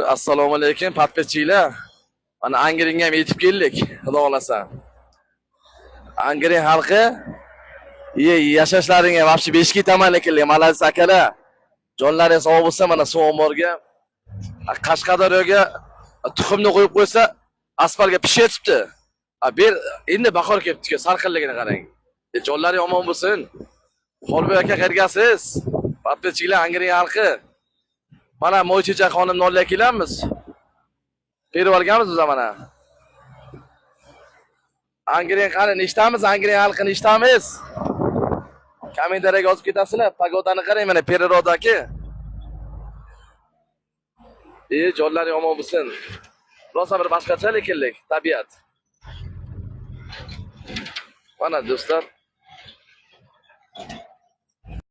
Assalomu alaykum, подписчик lar. Mana Angrenga ham yetib keldik, xudo xolasa. Angren xalqi, yashashlaringga вообще beshga yetaman ekanlik, молодец akalar. Jonlaring sog' bo'lsa, mana suv omborga, Qashqadaryoga tuxumni qo'yib qo'ysa, asfaltga pishyapti. A ber endi bahor kelibdi-ku, salqinligini qarang. Jonlaring omon bo'lsin. Xolboy aka, qayergasiz? Подписчик lar, Angren xalqi. Mana Moychechak xonimni oldiga kelamiz. Berib olganmiz biz mana. Angren qani, nechtamiz? Angren xalqi nechtamiz? Kommentariyaga yozib ketasizlar. Погода ni qarang, mana природа ki. Jonlaring omon bo'lsin. Rosa bir boshqacha lekinlik tabiat. Mana do'stlar.